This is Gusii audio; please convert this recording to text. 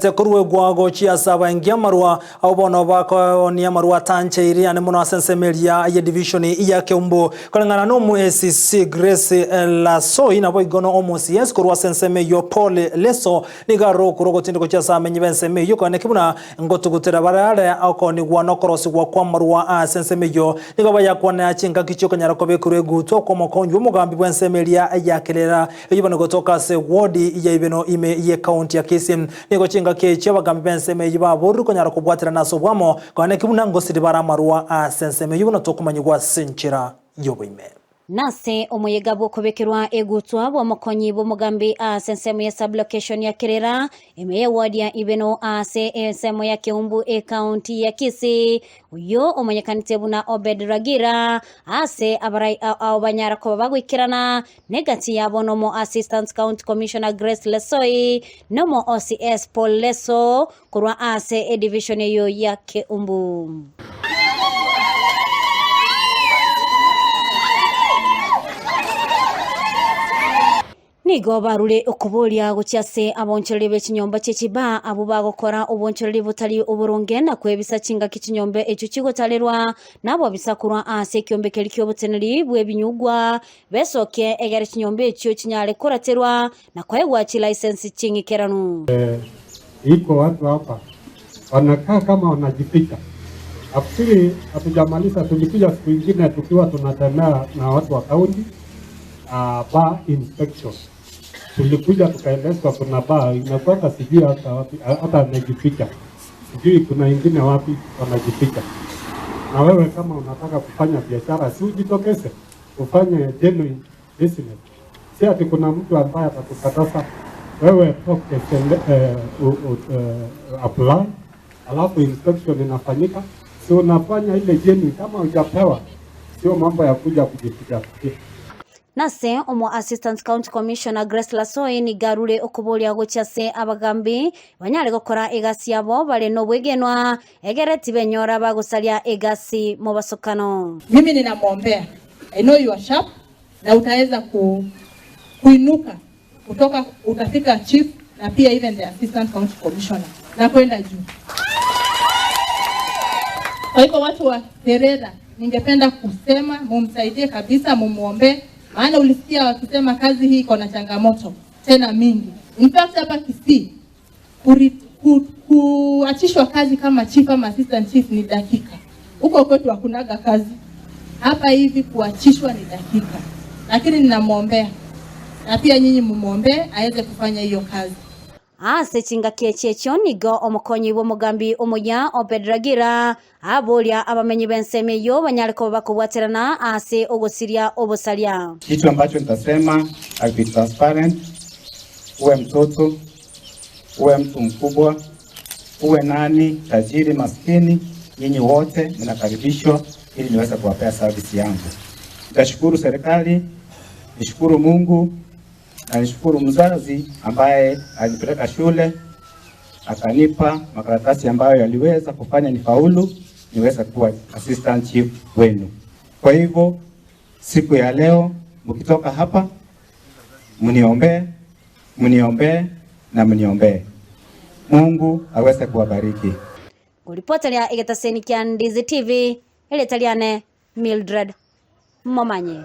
Koruegwa gochia ase abaengi amarwa, abwo bono bakoonia amarwa atancheiri ane mono ase ensemo eria ye divishoni ya Keumbu. Koreng'ana nomo ACC Grace Lasoi naboigo no omo CS korwa ase ensemo eyio Paul Leso nigo aroro okorwa ogotindi gochia ase abamenyi b'ensemo eyio koeneki buna ngotugutera bare are okoonigwa na okorosiwa kw'amarwa ase ensemo eyio. Nigo bayakwanera chingaki chiokonyara kobekerwa egutwa kw'omokonyi bw'omogambi bw'ensemo eria ya Kerera Eyio bono gotoka ase wodi ya Ibeno ime y'ekaunti ya Kisii. Nigo chingaki echi abagambi b'ensemo eyio baborire konyara kobwaterana ase obwamo, konya neki buna ngosiri bare amarwa ase ensemo eyio buna tokomanyigwa ase enchera y'oboime. Nase omoyega bw'okobekerwa egutwa bw'omokonyi bw'omogambi ase ensemo ya sub-location ya Kerera, ime y'eward ya Ibeno ase ensemo ya Keumbu ekaunti ya Kisii, oyio omonyekanete buna Obed Ragira, ase abarai ao ao banyara koba bagoikerana Negati yabo nomo Assistant County Commissioner Grace Lesoi, nomo OCS Paul Leso korwa ase edivision eyio ya Keumbu. Nigo barure okoboria gochia ase abaonchoreria be chinyomba chie chibaa abwo bagokora oboonchoreria botari oboronge na kwebisa chingaki chinyomba echio chigotarerwa nabobisa korwa ase ekiombe keria ki'oboteneneri bw'ebinyugwa Besokie egere chinyomba echio chinyare koraterwa na koegwa chilicense ching'ikeranu. Iko watu hapa wanakaa kama wanajificha. Nafikiri hatujamaliza, tulikuja siku ingine tukiwa tunatembea na watu wa kaunti uh, bar inspection. Tulikuja tukaelezwa kuna bar inakwenda sijui hata wapi, hata amejificha, sijui kuna ingine wapi wanajificha. Na wewe kama unataka kufanya biashara, si ujitokeze ufanye genuine business. Si ati kuna mtu ambaye atatukataza wewe toke eh, uh, apply alafu inspection inafanyika, si unafanya ile genuine. Kama hujapewa, sio mambo ya kuja kujificha. Nase omo Assistant County Commissioner Grace Lasoi nigo arure okoboria gochia ase abagambi banyare gokora egasi yabo bare nobwegenwa egere tibenyora bagosaria egasi mobasokano. Mimi ninamwombea. I know you are sharp na utaweza ku, kuinuka kutoka utafika chief na pia even the assistant county commissioner na kwenda juu. Kwa hivyo watu wa Terera, ningependa kusema mumsaidie kabisa, mumuombee, maana ulisikia wakisema kazi hii iko na changamoto tena mingi. In fact hapa Kisii kuachishwa kazi kama chief ama assistant chief ni dakika. Huko kwetu hakunaga kazi, hapa hivi kuachishwa ni dakika, lakini ninamwombea na pia nyinyi mumwombee aweze kufanya hiyo kazi. Ase chingaki echi echio nigo omokonyi bw'omogambi omuya Obed Ragira aboria abamenyi b'ensemo eyio banyare koba bakobwaterana ase ogosiria obosaria. Kitu ambacho nitasema, I'll be transparent. Uwe mtoto, uwe mtu mkubwa, uwe nani, tajiri, maskini, nyinyi wote mnakaribishwa ili niweze kuwapea service yangu. Nitashukuru serikali, nishukuru Mungu na nishukuru mzazi ambaye alinipeleka shule akanipa makaratasi ambayo yaliweza kufanya nifaulu niweze kuwa assistant chief wenu. Kwa hivyo siku ya leo mkitoka hapa mniombee, mniombee na mniombee. Mungu aweze kuwabariki. Ngoripoteria egetaseni kia Ndizi TV, erieta riane Mildred Momanye.